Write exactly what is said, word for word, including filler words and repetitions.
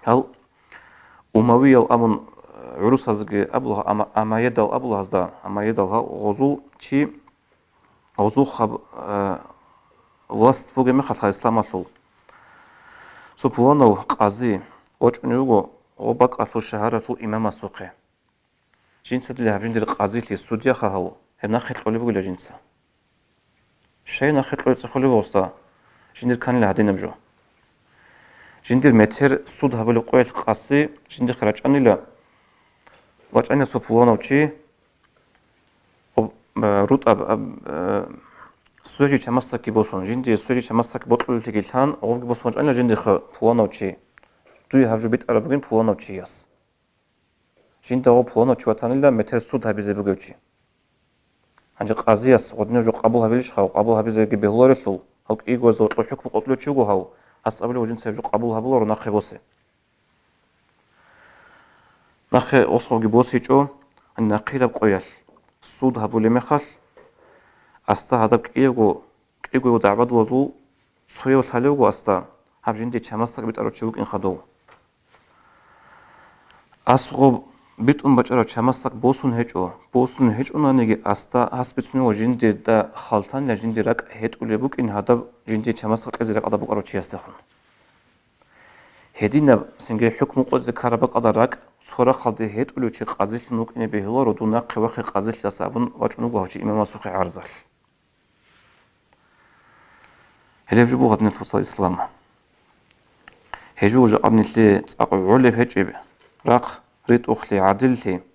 Ал Умавиял абун, э, гӀурусазги абула, ама-, Амаедал абула гьазда, Амаедал гьав гъозул чи, гъозул хаб-, э, власть бугеб мехалъ исламалъул. Цо пуланав къази вачӀунев вуго гъо бакӀалъул шагьаралъул имамасухъе. Жинца дила гьаб жиндир къазилъи, судьяха гьав, гьеб нахъе кьолеб бугила жинца. Щай нахъе кьолеб цӀехолеб гъосда, жиндир канила гьадинаб жо. Жиндир метер суд гьабулеб къоялъ къаси жиндихъ рачӀанила, вачӀанила цо пуланав чи, об-, э, рутӀаб, аб-, э, сужи чамасдакги босун, жиндие сужи чамасдак бокьулелъиги лъан, гъобги босун вачӀанила жиндихъ пуланав чи. Дуе гьаб жо битӀараб бугин пуланав чияс. Жинда гъо пуланав чи ватанила метер суд гьабизе бугев чи. Гьанже къазияс гъодинав жо къабул гьабилищ гьав, къабул гьабизеги бегьуларелъул, гьав кӀиго гьезда гъоркьо хӀукму къотӀулев чи вуго гьав, гьас абулев жинца гьеб жо къабул гьабуларо нахъе босе. Нахъе осхъабги босичӀо, гьанже нахъираб къоялъ суд гьабулеб мехалъ, асда гьадаб кӀиявго кӀиго дагӀбадулазул цояв лъалевго асда, гьаб жинде чамасдак битӀарав чи вукӀин хадув. Ас гъоб битӀун бачӀарав чамасдак босун гьечӀо, босун гьечӀонаниги асда гьас бицунев жиндирда халтанила жиндир ракӀ гьетӀулеб букӀин гьадаб жинде чамасдак кьезе ракӀалда букӀарав чиясдехун. Гьединаб цинги хӀукму къотӀизе ккараб бакӀалда ракӀ цо рахъалде гьетӀулев чи къазилъун вукӀине бегьуларо, дун нахъе вахе къазилъидаса абун вачӀун вуго гьав чи имамасухъе гӀарзалъ. Гьелеб жо буго, динал вацал, ислам. Гьеб жо жакъа нилъее цӀакъ гӀолеб гьечӀеб, рахъ ритӀухълъи, гӀадиллъи,